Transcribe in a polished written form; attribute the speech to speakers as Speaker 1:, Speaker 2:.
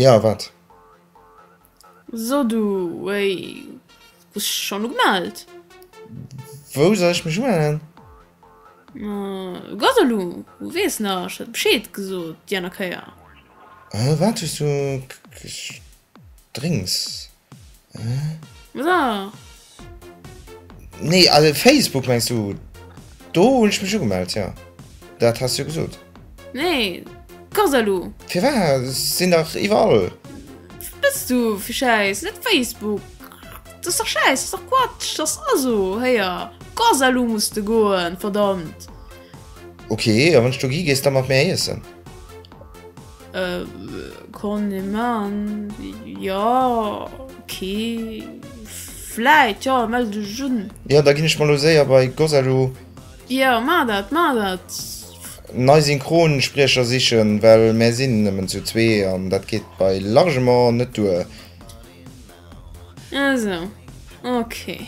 Speaker 1: Jo, wat?
Speaker 2: So du, wéi, hues dech schonn ugemellt?
Speaker 1: Wou soll ech mech umellen?
Speaker 2: Gott elo, weess nach, ech hat Bescheed gesot déi aner Kéier.
Speaker 1: Wat hues du Drénks?
Speaker 2: Was ass?
Speaker 1: Nee, also Facebook mengs du? Do hunn ech mech ugemellt, jo. Dat has du jo gesot.
Speaker 2: Nee, Gott elo.
Speaker 1: Firwat? Ech sinn dach iwwerall.
Speaker 2: Wat bist du fir Schäiss? Net Facebook. Dat ass dach Schäiss, dat ass dach Quatsch, dat ass Aso. Héier, Gott elo muss de goen, verdammt.
Speaker 1: Ok, a wann ech do gi, gees da mat mir iessen?
Speaker 2: Kann ee man, jo, ok, vläit, jo, mell dech un.
Speaker 1: Jo, da ginn ech mol lo séier bei Gosalu.
Speaker 2: Jo, mar dat, mar dat.
Speaker 1: Nei Synchronspriecher sichen, well mär sinn nëmmen zu zwee an dat geet bei largement net duer.
Speaker 2: Esou, ok.